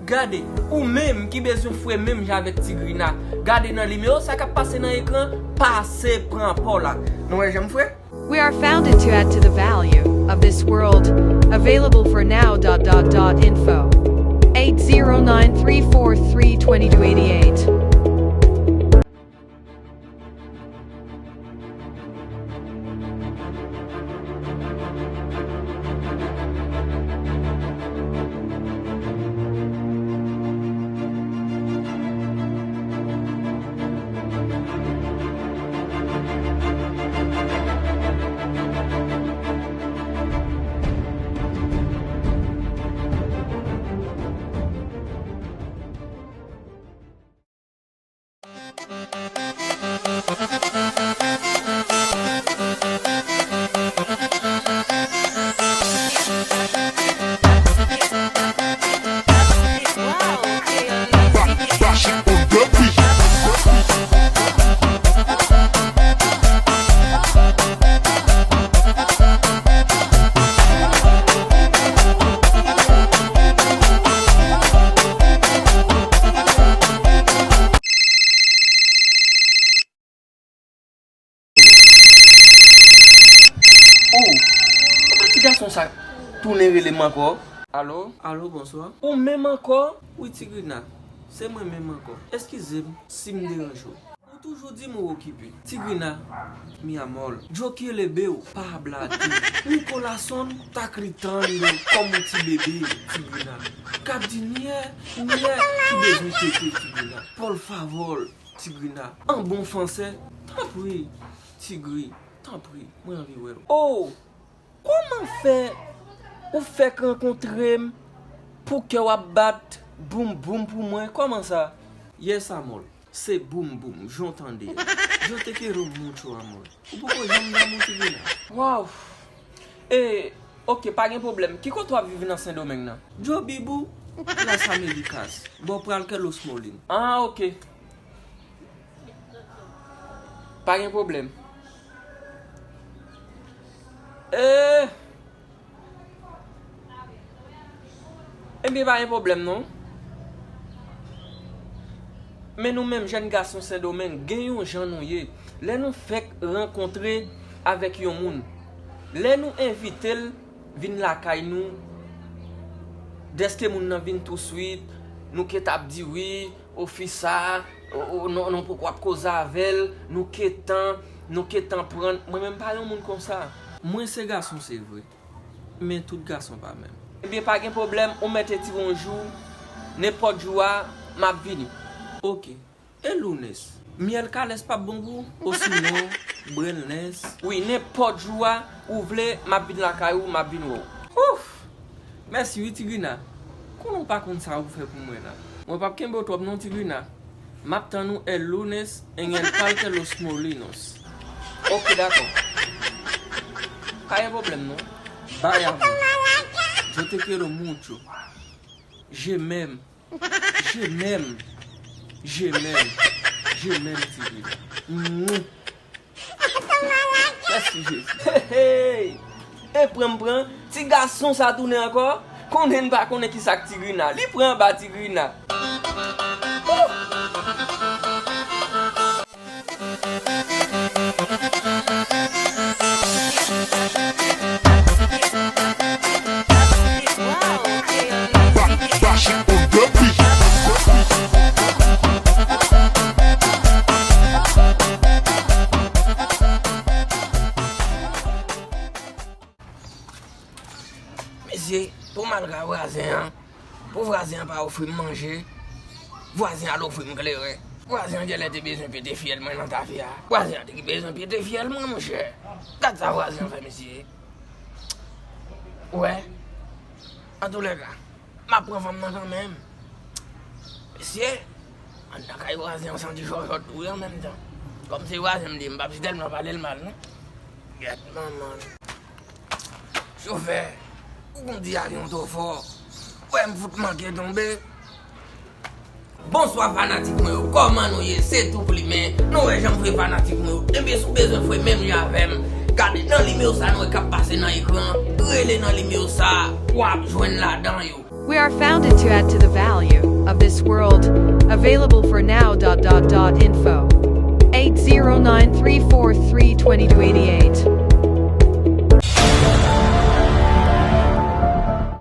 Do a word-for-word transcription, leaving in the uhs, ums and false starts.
Gade, ou menm ki bezwen fre menm jan avèk Tigrina, gade nan nimewo sa k ap pase nan ekran, pase pran pa w la. Nou wè jan m fre? We are founded to add to the value of this world. Available for now. Dot dot dot info. Eight zero nine three four three twenty-two eighty-eight. Oh, apa ti gason sa tounen rele m ankò? Alo? Alo, bonswa. Ou menm ankò? Wi, Tigrina, se mwen menm ankò. Eskize m si m deranje w. Ou toujou di m ou okipe. Tigrina, mi amor, yo quiero verte, pa blate. Mi corazón está gritando como ti bebe, Tigrina. K ap di nyè, nyè, ki bezwen tete, Tigrina. Por favor, Tigrina. An bon fransè, tanpri, Tigri, tanpri, mwen anvi wè w. Oh! Kòman fè ou fèk rankontre m pou kè w ap bat boum boum pou mwen? Kòman sa? Yes, amor. Se boum boum, jan w tande a. Yo te quiero mucho, amor. Ou poko janm damou, Tigrina. Waw! E, oke, pa gen pwoblèm. Ki kote w ap viv nan Sendomeng nan? Yo vivo Las Américas, bò pral kè Los Molinos. Ah, oke. Pa gen pwoblèm. E, Ebyen, pa gen pwoblèm non. Men nou menm jèn gason Sendomeng, gen yon jan nou ye. Lè nou fèk rankontre avèk yon moun, lè nou envite l vin lakay nou, dèske moun nan vin touswit, nou ket ap di wi, o fi sa, o, o, non, non, poko ap koze avè l, nou ket tan, nou ket tan pran. Mwen menm pa yon moun konsa. Mwen se gason, se vre. Men tout gason pa menm. Ebyen, pa gen pwoblèm, ou mèt etire yon jou, nenpòt jou a, m ap vini. Oke. E lunes? Miércoles p ap bon pou ou? Osinon, viernes? Wi, nenpòt jou a, ou vle, m ap vin lakay ou, m ap vin wè w. Ouf! Mèsi wi, Tigrina. Konnen w pa konn sa ou fè pou mwen la. Mwen p ap kenbe w twòp non, Tigrina. M ap tann ou el lunes en el Parque Los Molinos. Oke, dakò. Pa gen pwoblèm non. Bye, amor. Yo te quiero mucho. Je m'aime. Je m'aime. Je m'aime. Je m'aime, Tigrina. Mwah. Mèsi, Jezi. Hey, hey. E pran m pran, ti gason sa tounen ankò. Konnen n pa konnen kisa k Tigrina. Li pran anba Tigrina. Wouh! Mesye, pou m al ka vwazen an, pou vwazen an pa ofri m manje, vwazen an al ofri m kleren. Vwazen an genlè te bezwen pete fyèl mwen nan tafya. Vwazen an te bezwen pete fyèl mwen, monchè. Gad sa vwazen an fè, mesye. Ou wè? Antoulèka, m ap pran fanm nan kanmenm. Mesye, anndan kay vwazen an santi chòchòt tou wi an menm tan. Kòm se vwazen m li ye, m p ap si tèlman pale l mal non. Gèt manman l. Chofè, ou kondi avyon twò fò. Wè m fout manke tonbe. Bonswa fanatik mwen yo, kòman nou ye? Se Tou Plimen. Nou wè jan m fre fanatik mwen yo. Ebyen, si w bezwen fre menm jan avè m, gade nan nimewo sa nou wè k ap pase nan ekran an. Rele nan nimewo sa a, w ap jwenn ladan yo. We are founded to add to the value of this world, available for now. Dot dot dot info. Eight zero nine three four three twenty two eighty eight.